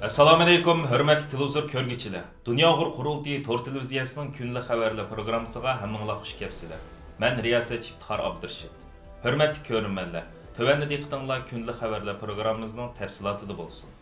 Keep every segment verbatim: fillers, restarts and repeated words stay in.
ئەسسالامۇئەلەيكۇم، ھۆرمەتلىك تېلېۋىزور كۆرگۈچىلەر! دۇنيا ئۇيغۇر قۇرۇلتىيى تور تېلېۋىزىيەسىنىڭ كۈندىلىك خەۋەرلەر پروگراممىسىغا ھەممىڭلار خۇش كەپسىلەر. مەن رىياسەتچى ئىپتىخار ئابدۇرېشىت. ھۆرمەتلىك كۆرۈرمەنلەر، تۆۋەندە دىققىتىڭلار كۈندىلىك خەۋەرلەر پروگراممىمىزنىڭ تەپسىلاتىدا بولسۇن.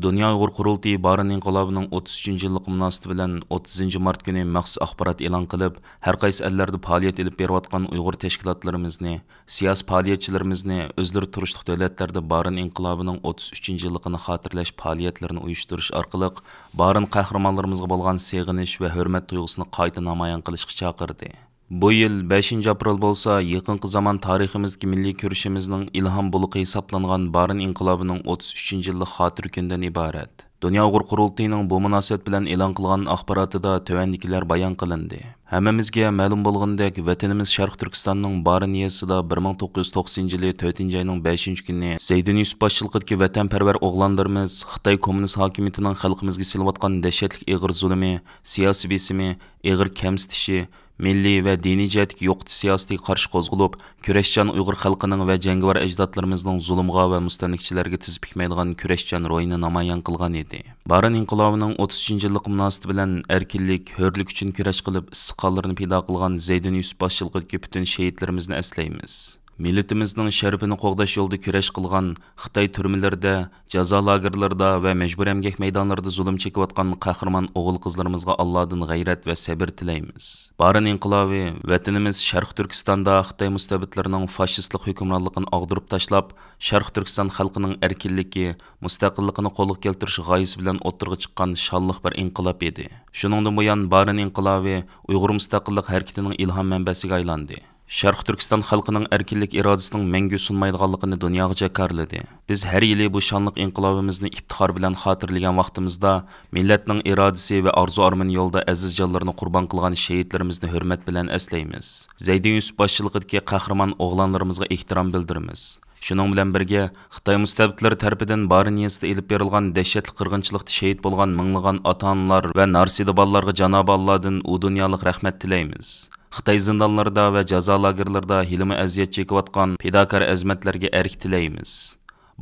دۇنيا ئۇيغۇر قۇرۇلتىيى بارىن ئىنقىلابىنىڭ ئوتتۇز ئۈچىنچى يىللىقى مۇناسىۋىتى بىلەن ئوتتۇزىنچى مارت كۈنى مەخسۇس ئاخبارات ئېلان قىلىپ، ھەر قايسى ئەللەردە پائالىيەت ئېلىپ بېرىۋاتقان ئۇيغۇر تەشكىلاتلىرىمىزنى، سىياسىي پائالىيەتچىلىرىمىزنى ئۆزلىرى تۇرۇشلۇق دۆلەتلەردە بارىن ئىنقىلابىنىڭ ئوتتۇز ئۈچىنچى يىللىقىنى خاتىرىلەش پائالىيەتلىرىنى ئۇيۇشتۇرۇش ئارقىلىق بارىن قەھرىمانلىرىمىزغا بولغان سېغىنىش ۋە ھۆرمەت تۇيغۇسىنى قايتا نامايان قىلىشقا چاقىردى. بۇ يىل بەشىنچى ئاپرېل بولسا يېقىنقى زامان تارىخىمىزدىكى مىللىي كۈرىشىمىزنىڭ ئىلھام بۇلىقى ھېسابلانغان بارىن ئىنقىلابىنىڭ ئوتتۇز ئۈچىنچى يىللىق خاتىرە كۈنىدىن ئىبارەت. دۇنيا ئۇيغۇر قۇرۇلتىيىنىڭ بۇ مۇناسىۋەت بىلەن ئېلان قىلغان ئاخباراتىدا تۆۋەندىكىلەر بايان قىلىندى. ھەممىمىزگە مەلۇم بولغىنىدەك، ۋەتىنىمىز شەرقىي تۈركىستاننىڭ بارىن يېزىسىدا بىر مىڭ توققۇز يۈز توقسىنىنچى يىلى تۆتىنچى ئاينىڭ بەشىنچى كۈنى زەيدىن يۈسۈپ باشچىلىقىدىكى ۋەتەنپەرۋەر ئوغلانلىرىمىز خىتاي كوممۇنىست ھاكىمىيىتىنىڭ خەلقىمىزگە سېلىۋاتقان دەھشەتلىك ئېغىر زۇلۇمى، سىياسىي بېسىمى، ئېغىر كەمسىتىشى، مىللىي ۋە دىنىي جەھەتتىكى يوقىتىش سىياسىتىگە قارشى قوزغىلىپ، كۈرەشچان ئۇيغۇر خەلقىنىڭ ۋە جەڭگىۋار ئەجدادلىرىمىزنىڭ زۇلۇمغا ۋە مۇستەملىكىچىلەرگە تىز پۈكمەيدىغان كۈرەشچان روھىنى نامايان قىلغان ئىدى. بارىن ئىنقىلابىنىڭ ئوتتۇز ئۈچىنچى يىللىقى مۇناسىۋىتى بىلەن ئەركىنلىك، ھۆرلۈك ئۈچۈن كۈرەش قىلىپ، ئىسسىق قانلىرىنى پىدا قىلغان زەيدىن يۈسۈپ باشچىلىقىدىكى پۈتۈن شېھىتلىرىمىزنى ئەسلەيمىز. مىللىتىمىزنىڭ شەرىپىنى قوغداش يولىدا كۈرەش قىلغان، خىتاي تۈرمىلىرىدە، جازا لاگېرلىرىدا ۋە مەجبۇرىي ئەمگەك مەيدانلىرىدا زۇلۇم چېكىۋاتقان قەھرىمان ئوغۇل-قىزلىرىمىزغا ئاللادىن غەيرەت ۋە سەبىر تىلەيمىز. بارىن ئىنقىلابى ۋەتىنىمىز شەرقىي تۈركىستاندا خىتاي مۇستەبىتلىرىنىڭ فاشىستلىق ھۆكۈمرانلىقىنى ئاغدۇرۇپ تاشلاپ، شەرقىي تۈركىستان خەلقىنىڭ ئەركىنلىكى، مۇستەقىللىقىنى قولغا كەلتۈرۈش غايىسى بىلەن ئوتتۇرىغا چىققان شانلىق بىر ئىنقىلاب ئىدى. شۇنىڭدىن بۇيان، بارىن ئىنقىلابى ئۇيغۇر مۇستەقىللىق ھەرىكىتىنىڭ ئىلھام مەنبەسىگە ئايلاندى. شەرقىي تۈركىستان خەلقىنىڭ ئەركىنلىك ئىرادىسىنىڭ مەڭگۈ سۇنمايدىغانلىقىنى دۇنياغا جاكارلىدى. بىز ھەر يىلى بۇ شانلىق ئىنقىلابىمىزنى ئىپتىخار بىلەن خاتىرىلىگەن ۋاقتىمىزدا، مىللەتنىڭ ئىرادىسى ۋە ئارزۇ-ئارمىنى يولىدا ئەزىز جانلىرىنى قۇربان قىلغان شېھىتلىرىمىزنى ھۆرمەت بىلەن ئەسلەيمىز. زەيدىن يۈسۈپ باشچىلىقىدىكى قەھرىمان ئوغلانلىرىمىزغا ئېھتىرام بىلدۈرىمىز. شۇنىڭ بىلەن بىرگە، خىتاي مۇستەبىتلىرى تەرىپىدىن بارىن يېزىسىدا ئېلىپ بېرىلغان دەھشەتلىك قىرغىنچىلىقتا شېھىت بولغان مىڭلىغان ئاتا-ئانىلار ۋە نارسىدا بالىلارغا جانابى ئاللادىن ئۇ دۇنيالىق رەھمەت تىلەيمىز. خىتاي زىندانلىرىدا ۋە جازا لاگېرلىرىدا ھېلىمۇ ئەزىيەت چېكىۋاتقان پىداكار ئەزىمەتلەرگە ئەرك تىلەيمىز.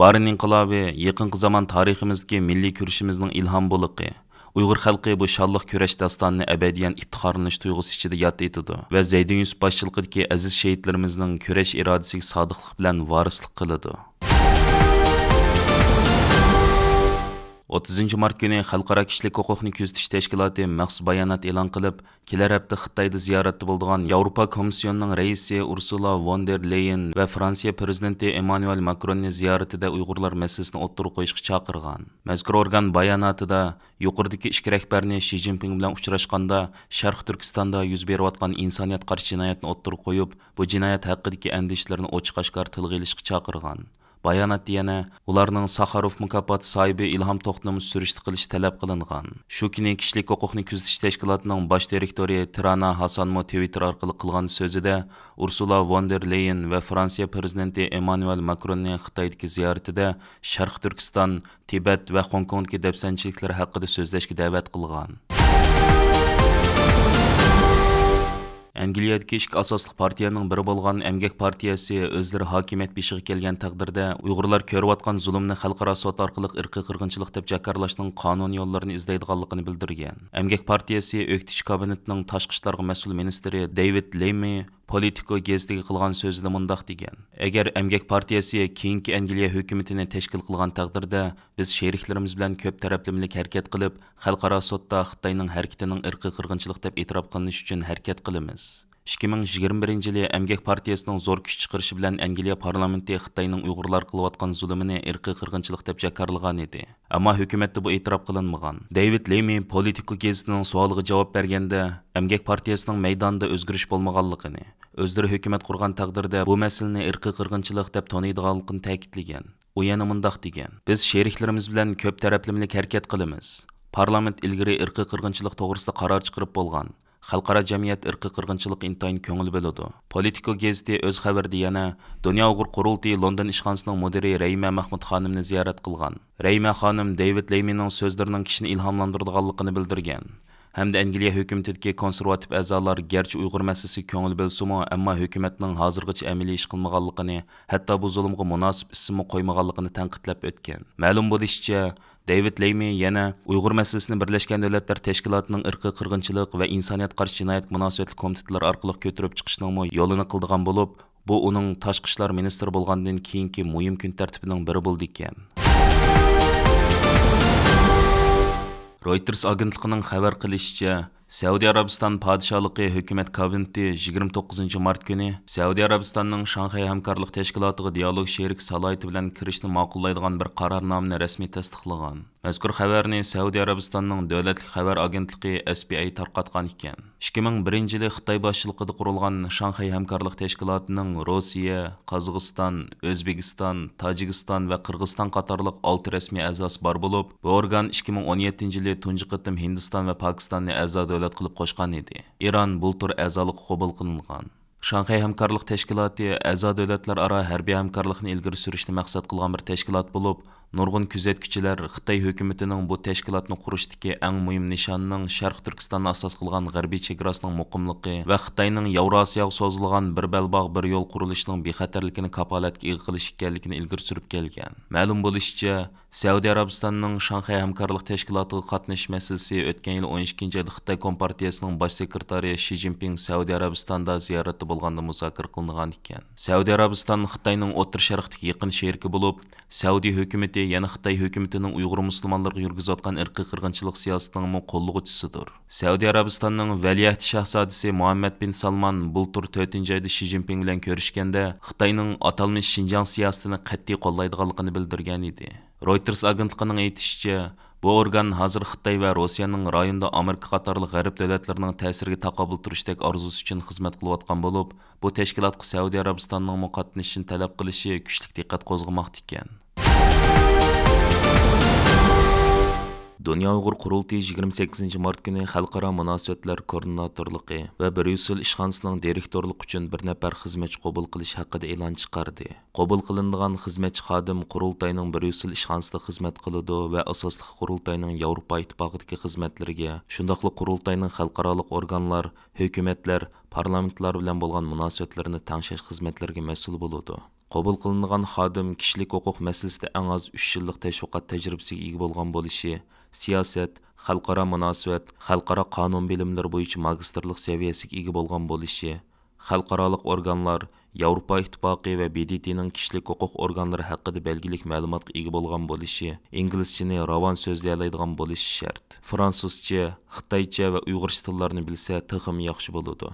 بارىن ئىنقىلابى يېقىنقى زامان تارىخىمىزدىكى مىللىي كۈرىشىمىزنىڭ ئىلھام بۇلىقى. ئۇيغۇر خەلقى بۇ شانلىق كۈرەش داستانىنى ئەبەدىيەن ئىپتىخارلىنىش تۇيغۇسى ئىچىدە ياد ئېتىدۇ ۋە زەيدىن يۈسۈپ باشچىلىقىدىكى ئەزىز شېھىتلىرىمىزنىڭ كۈرەش ئىرادىسىگە سادىقلىق بىلەن ۋارىسلىق قىلىدۇ. ئوتتۇزىنچى مارت كۈنى خەلقئارا كىشىلىك ھوقۇقنى كۆزىتىش تەشكىلاتى مەخسۇس بايانات ئېلان قىلىپ، كېلەر ھەپتە خىتايدا زىيارەتتە بولىدىغان ياۋروپا كومىسسىيونىنىڭ رەئىسى ئۇرسۇلا ۋون دېر لېيېن ۋە فرانسىيە پىرېزىدېنتى ئېممانۇئېل ماكروننى زىيارىتىدە ئۇيغۇرلار مەسىلىسىنى ئوتتۇرىغا قويۇشقا چاقىرغان. مەزكۇر ئورگان باياناتىدا يۇقىرىدىكى ئىككى رەھبەرنى شى جىنپىڭ بىلەن ئۇچراشقاندا شەرقىي تۈركىستاندا يۈز بېرىۋاتقان ئىنسانىيەتكە قارشى جىنايەتنى ئوتتۇرىغا قويۇپ، بۇ جىنايەت ھەققىدىكى ئەندىشىلىرىنى ئوچۇق-ئاشكارا تىلغا ئېلىشقا چاقىرغان. باياناتتا يەنە ئۇلارنىڭ ساخاروف مۇكاپاتى ساھىبى ئىلھام توختىنىمۇ سۈرۈشتە قىلىشى تەلەپ قىلىنغان. شۇ كۈنى كىشىلىك ھوقۇقنى كۆزىتىش تەشكىلاتىنىڭ باش دىرېكتورى تىرانا ھاسانمۇ تىۋىتتېر ئارقىلىق قىلغان سۆزىدە، ئۇرسۇلا ۋون دېر لېيېن ۋە فرانسىيە پىرېزىدېنتى ئېممانۇئېل ماكروننى خىتايدىكى زىيارىتىدە شەرقىي تۈركىستان، تىبەت ۋە خوڭكوڭدىكى دەپسەندىچىلىكلەر ھەققىدە سۆزلەشكە دەۋەت قىلغان. ئەنگلىيەدىكى ئىككى ئاساسلىق پارتىيەنىڭ بىرى بولغان ئەمگەك پارتىيەسى ئۆزلىرى ھاكىمىيەت بېشىغا كەلگەن تەقدىردە، ئۇيغۇرلار كۆرۈۋاتقان زۇلۇمنى خەلقئارا سوت ئارقىلىق ئىرقىي قىرغىنچىلىق دەپ جاكارلاشنىڭ قانۇن يوللىرىنى ئىزدەيدىغانلىقىنى بىلدۈرگەن. ئەمگەك پارتىيەسى ئۆكتىچى كابىنېتىنىڭ تاشقى ئىشلارغا مەسئۇل مىنىستىرى دېۋىد لېممى پولىتىكو گېزىتىگە قىلغان سۆزىدە مۇنداق دېگەن: «ئەگەر ئەمگەك پارتىيەسى كېيىنكى ئەنگلىيە ھۆكۈمىتىنى تەشكىل قىلغان تەقدىردە، بىز شېرىكلىرىمىز بىلەن كۆپ تەرەپلىمىلىك ھەرىكەت قىلىپ، خەلقئارا سوتتا خىتاينىڭ ھەرىكىتىنىڭ ئىرقىي قىرغىنچىلىق دەپ ئېتىراپ قىلىنىشى ئۈچۈن ھەرىكەت قىلىمىز.» ئىككى مىڭ يىگىرمە بىرىنچى يىلى ئەمگەك پارتىيەسىنىڭ زور كۈچ چىقىرىشى بىلەن ئەنگلىيە پارلامېنتى خىتاينىڭ ئۇيغۇرلارغا قىلىۋاتقان زۇلۇمىنى ئىرقىي قىرغىنچىلىق دەپ جاكارلىغان ئىدى. ئەمما ھۆكۈمەتتە بۇ ئېتىراپ قىلىنمىغان. دېۋىد لېمى پولىتىكو گېزىتىنىڭ سوئالىغا جاۋاب بەرگەندە، ئەمگەك پارتىيەسىنىڭ مەيداندا ئۆزگىرىش بولمىغانلىقىنى، ئۆزلىرى ھۆكۈمەت قۇرغان تەقدىردە بۇ مەسىلىنى ئىرقىي قىرغىنچىلىق دەپ تونۇيدىغانلىقىنى تەكىتلىگەن. ئۇ يەنە مۇنداق دېگەن: «بىز شېرىكلىرىمىز بىلەن كۆپ تەرەپلىمىلىك ھەرىكەت قىلىمىز. پارلامېنت ئىلگىرى ئىرقىي قىرغىنچىلىق توغرىسىدا قارار چىقىرىپ بولغان. خەلقئارا جەمئىيەت ئىرقىي قىرغىنچىلىققا ئىنتايىن كۆڭۈل بۆلىدۇ.» پولىتىكو گېزىتى ئۆز خەۋىرىدە يەنە، دۇنيا ئۇيغۇر قۇرۇلتىيى لوندون ئىشخانىسىنىڭ مۇدىرى رەيمە مەخمۇت خانىمنى زىيارەت قىلغان. رەيمە خانىم دېۋىد لېمىنىڭ سۆزلىرىنىڭ كىشىنى ئىلھاملاندۇرىدىغانلىقىنى بىلدۈرگەن. ھەمدە ئەنگلىيە ھۆكۈمىتىدىكى كونسېرۋاتىپ ئەزالار گەرچە ئۇيغۇر مەسىلىسىگە كۆڭۈل بۆلسىمۇ، ئەمما ھۆكۈمەتنىڭ ھازىرغىچە ئەمەلىي ئىش قىلمىغانلىقىنى، ھەتتا بۇ زۇلۇمغا مۇناسىپ ئىسىممۇ قويمىغانلىقىنى تەنقىدلەپ ئۆتكەن. مەلۇم بولۇشىچە، دېۋىد لېيمى يەنە ئۇيغۇر مەسىلىسىنى بىرلەشكەن دۆلەتلەر تەشكىلاتىنىڭ ئىرقىي قىرغىنچىلىق ۋە ئىنسانىيەتكە قارشى جىنايەتكە مۇناسىۋەتلىك كومىتېتلىرى ئارقىلىق كۆتۈرۈپ چىقىشنىڭمۇ يولىنى قىلىدىغان بولۇپ، بۇ ئۇنىڭ تاشقى ئىشلار مىنىستىرى بولغاندىن كېيىنكى مۇھىم كۈن تەرتىپىنىڭ بىرى بولىدىكەن. رويتېرس ئاگېنتلىقىنىڭ خەۋەر قىلىشىچە، سەئۇدى ئەرەبىستان پادىشاھلىقى ھۆكۈمەت كابىنېتى يىگىرمە توققۇزىنچى مارت كۈنى سەئۇدى ئەرەبىستاننىڭ شاڭخەي ھەمكارلىق تەشكىلاتىغا دىئالوگ شېرىكى سالاھىيىتى بىلەن كىرىشنى ماقۇللايدىغان بىر قارارنامىنى رەسمىي تەستىقلىغان. مەزكۇر خەۋەرنى سەئۇدى ئەرەبىستاننىڭ دۆلەتلىك خەۋەر ئاگېنتلىقى ئەس پى ئاي تارقاتقان ئىكەن. ئىككى مىڭ بىرىنچى يىلى خىتاي باشچىلىقىدا قۇرۇلغان شاڭخەي ھەمكارلىق تەشكىلاتىنىڭ روسىيە، قازاقىستان، ئۆزبېكىستان، تاجىكىستان ۋە قىرغىزىستان قاتارلىق ئالتە رەسمىي ئەزاسى بار بولۇپ، بۇ ئورگان ئىككى مىڭ ئون يەتتىنچى يىلى تۇنجى قېتىم ھىندىستان ۋە پاكىستاننى ئەزا دۆلەت قىلىپ قوشقان ئىدى. ئىران بۇلتۇر ئەزالىققا قوبۇل قىلىنغان. شاڭخەي ھەمكارلىق تەشكىلاتى ئەزا دۆلەتلەر ئارا ھەربىي ھەمكارلىقنى ئىلگىرى سۈرۈشنى مەقسەت قىلغان بىر تەشكىلات بولۇپ، نۇرغۇن كۆزەتكۈچىلەر خىتاي ھۆكۈمىتىنىڭ بۇ تەشكىلاتنى قۇرۇشتىكى ئەڭ مۇھىم نىشانىنىڭ شەرقىي تۈركىستاننى ئاساس قىلغان غەربىي چېگراسىنىڭ مۇقىملىقى ۋە خىتاينىڭ ياۋراسىياغا سوزۇلغان بىر بەلباغ بىر يول قۇرۇلۇشىنىڭ بىخەتەرلىكىنى كاپالەتكە ئىگە قىلىش ئىكەنلىكىنى ئىلگىرى سۈرۈپ كەلگەن. مەلۇم بولۇشىچە، سەئۇدى ئەرەبىستاننىڭ شاڭخەي ھەمكارلىق تەشكىلاتىغا قاتنىشىش مەسىلىسى ئۆتكەن يىل ئون ئىككىنچى ئايدا خىتاي كومپارتىيىسىنىڭ باش سېكرېتارى شى جىنپىڭ سەئۇدى ئەرەبىستاندا زىيارىتى بولغاندا مۇزاكىرە قىلىنغان ئىكەن. سەئۇدى ئەرەبىستان خىتاينىڭ ئوتتۇرا شەرقتىكى يېقىن شېرىكى بولۇپ، سەئۇدى ھۆكۈمىتى يەنە خىتاي ھۆكۈمىتىنىڭ ئۇيغۇر مۇسۇلمانلىرىغا يۈرگۈزۈۋاتقان ئىرقىي قىرغىنچىلىق سىياسىتىنىڭمۇ قوللىغۇچىسىدۇر. سەئۇدى ئەرەبىستاننىڭ ۋەلىئەھدى شاھزادىسى مۇھەممەد بىن سالمان بۇلتۇر تۆتىنچى ئايدا شى جىنپىڭ بىلەن كۆرۈشكەندە، خىتاينىڭ ئاتالمىش شىنجاڭ سىياسىتىنى قەتئىي قوللايدىغانلىقىنى بىلدۈرگەن ئىدى. رويتېرس ئاگېنتلىقىنىڭ ئېيتىشىچە، بۇ ئورگان ھازىر خىتاي ۋە روسىيەنىڭ رايوندا ئامېرىكا قاتارلىق غەرب دۆلەتلىرىنىڭ تەسىرىگە تاقابىل تۇرۇشتەك ئارزۇسى ئۈچۈن خىزمەت قىلىۋاتقان بولۇپ، بۇ تەشكىلاتقا سەئۇدى ئەرەبىستاننىڭمۇ قاتنىشىشىنى تەلەپ قىلىشى كۈچلۈك دىققەت قوزغىماقتا ئىكەن. دۇنيا ئۇيغۇر قۇرۇلتىيى يىگىرمە سەككىزىنچى مارت كۈنى خەلقئارا مۇناسىۋەتلەر كوئوردىناتورلۇقى ۋە بريۇسسېل ئىشخانىسىنىڭ دىرېكتورلۇقى ئۈچۈن بىر نەپەر خىزمەتچى قوبۇل قىلىش ھەققىدە ئېلان چىقاردى. قوبۇل قىلىنىدىغان خىزمەتچى خادىم قۇرۇلتاينىڭ بريۇسسېل ئىشخانىسىدا خىزمەت قىلىدۇ ۋە ئاساسلىقى قۇرۇلتاينىڭ ياۋروپا ئىتتىپاقىدىكى خىزمەتلىرىگە، شۇنداقلا قۇرۇلتاينىڭ خەلقئارالىق ئورگانلار، ھۆكۈمەتلەر، پارلامېنتلار بىلەن بولغان مۇناسىۋەتلىرىنى تەڭشەش خىزمەتلىرىگە مەسئۇل بولىدۇ. قوبۇل قىلىنىدىغان خادىم كىشىلىك ھوقۇق مەسىلىسىدە ئەڭ ئاز ئۈچ يىللىق تەشۋىقات تەجرىبىسىگە ئىگە بولغان بولۇشى، سىياسەت، خەلقئارا مۇناسىۋەت، خەلقئارا قانۇن بىلىملىرى بويىچە ماگىستىرلىق سەۋىيەسىگە ئىگە بولغان بولۇشى، خەلقئارالىق ئورگانلار، ياۋروپا ئىتتىپاقى ۋە ب د ت نىڭ كىشىلىك ھوقۇق ئورگانلىرى ھەققىدە بەلگىلىك مەلۇماتقا ئىگە بولغان بولۇشى، ئىنگلىزچىنى راۋان سۆزلىيەلەيدىغان بولۇشى شەرت. فرانسۇزچە، خىتايچە ۋە ئۇيغۇرچە تىللارنى بىلسە تېخىمۇ ياخشى بولىدۇ.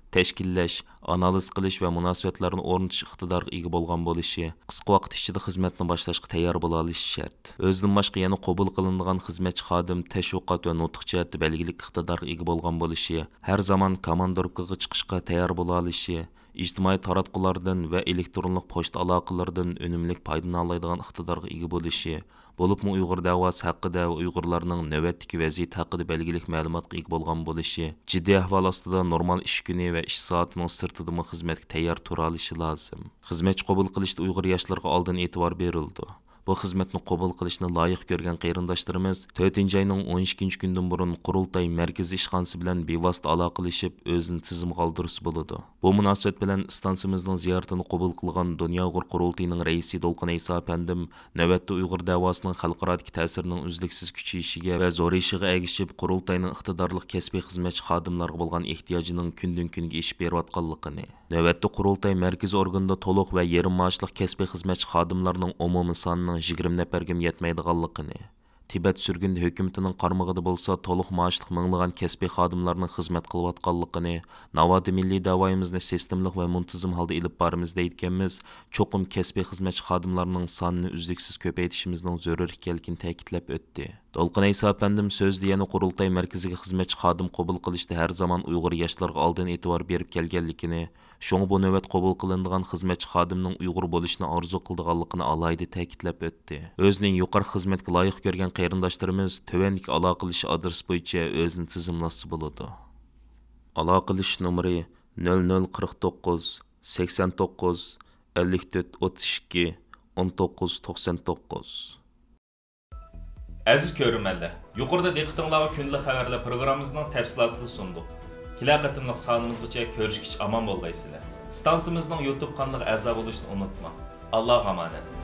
تەشكىللەش، ئانالىز قىلىش ۋە مۇناسىۋەتلەرنى ئورنىتىش ئىقتىدارىغا ئىگە بولغان بولۇشى، قىسقا ۋاقىت ئىچىدە خىزمەتنى باشلاشقا تەييار بولالىشى شەرت. ئۆزىدىن باشقا يەنە قوبۇل قىلىنىدىغان خىزمەتچى خادىم تەشۋىقات ۋە نۇتۇق جەھەتتە بەلگىلىك ئىقتىدارغا ئىگە بولغان بولۇشى، ھەر زامان كاماندىروپكىغا چىقىشقا تەييار بولالىشى، ئىجتىمائىي تاراتقۇلاردىن ۋە ئېلېكترونلۇق پوچتا ئالاقىلىرىدىن ئۈنۈملۈك پايدىلالالايدىغان ئىقتىدارغا ئىگە بولۇشى، بولۇپمۇ ئۇيغۇر دەۋاسى ھەققىدە ۋە ئۇيغۇرلارنىڭ نۆۋەتتىكى ۋەزىيىتى ھەققىدە بەلگىلىك مەلۇماتقا ئىگە بولغان بولۇشى، جىددىي ئەھۋال ئاستىدا نورمال ئىش كۈنى ۋە ئىش سائىتىنىڭ سىرتىدىمۇ خىزمەتكە تەييار تۇرالىشى لازىم. خىزمەتچى قوبۇل قىلىشتا ئۇيغۇر ياشلىرىغا ئالدىن ئېتىبار بېرىلىدۇ. بۇ خىزمەتنى قوبۇل قىلىشنى لايىق كۆرگەن قېرىنداشلىرىمىز تۆتىنچى ئاينىڭ ئون ئىككىنچى كۈنىدىن بۇرۇن قۇرۇلتاي مەركىزىي ئىشخانىسى بىلەن بىۋاسىتە ئالاقىلىشىپ، ئۆزىنى تىزىمغا ئالدۇرسا بولىدۇ. بۇ مۇناسىۋەت بىلەن ئىستانسىمىزنىڭ زىيارىتىنى قوبۇل قىلغان دۇنيا ئۇيغۇر قۇرۇلتىيىنىڭ رەئىسى دولقۇن ئەيسا ئەپەندىم نۆۋەتتە ئۇيغۇر دەۋاسىنىڭ خەلقئارادىكى تەسىرىنىڭ ئۈزلۈكسىز كۈچىيىشىگە ۋە زورىيىشىغا ئەگىشىپ، قۇرۇلتاينىڭ ئىقتىدارلىق كەسپىي خىزمەتچى خادىملارغا بولغان ئېھتىياجىنىڭ كۈندىن-كۈنگە ئېشىپ بېرىۋاتقانلىقىنى، نۆۋەتتە قۇرۇلتاي مەركىزىي ئورگىنىدا تولۇق ۋە يېرىم مائاشلىق كەسپىي خىزمەتچى خادىملارنىڭ ئومۇمىي سانىنىڭ يىگىرمە نەپەرگىمۇ يەتمەيدىغانلىقىنى، تىبەت سۈرگۈندە ھۆكۈمىتىنىڭ قارمىقىدا بولسا تولۇق مائاشلىق مىڭلىغان كەسپىي خادىملارنىڭ خىزمەت قىلىۋاتقانلىقىنى، ناۋادا مىللىي دەۋايىمىزنى سىستېمىلىق ۋە مۇنتىزىم ھالدا ئېلىپ بارىمىز دەيدىكەنمىز، چوقۇم كەسپىي خىزمەتچى خادىملارنىڭ سانىنى ئۈزلۈكسىز كۆپەيتىشىمىزنىڭ زۆرۈر ئىكەنلىكىنى تەكىتلەپ ئۆتتى. دولقۇن ئەيسا ئەپەندىم سۆزىدە يەنە قۇرۇلتاي مەركىزىگە خىزمەتچى خادىم قوبۇل قىلىشتا ھەر زامان ئۇيغۇر ياشلىرىغا ئالدىن ئېتىبار بېرىپ كەلگەنلىكىنى، شۇڭا بۇ نۆۋەت قوبۇل قىلىنىدىغان خىزمەتچى خادىمنىڭ ئۇيغۇر بولۇشىنى ئارزۇ قىلىدىغانلىقىنى ئالاھىدە تەكىتلەپ ئۆتتى. ئۆزىنى يۇقىرى خىزمەتكە لايىق كۆرگەن قېرىنداشلىرىمىز تۆۋەندىكى ئالاقىلىشىش ئادرېسى بويىچە ئۆزىنى تىزىملاتسا بولىدۇ. ئالاقىلىشىش نومۇرى: نۆل نۆل قىرىق توققۇز، سەكسەن توققۇز، ئەللىك تۆت، ئوتتۇز ئىككى، ئون توققۇز، توقسان توققۇز. ئەزىز كۆرۈرمەنلەر، يۇقىرىدا دىققىتىڭلارغا كۈندىلىك خەۋەرلەر پروگراممىمىزنىڭ تەپسىلاتىنى سۇندۇق. كېلەر قېتىملىق سانىمىزغىچە كۆرۈشكىچە ئامان بولغايسىلەر. ئىستانسىمىزنىڭ يۇتۇب قانىلىغا ئەزا بولۇشنى ئۇنتۇماڭ. ئاللاغا ئامانەت.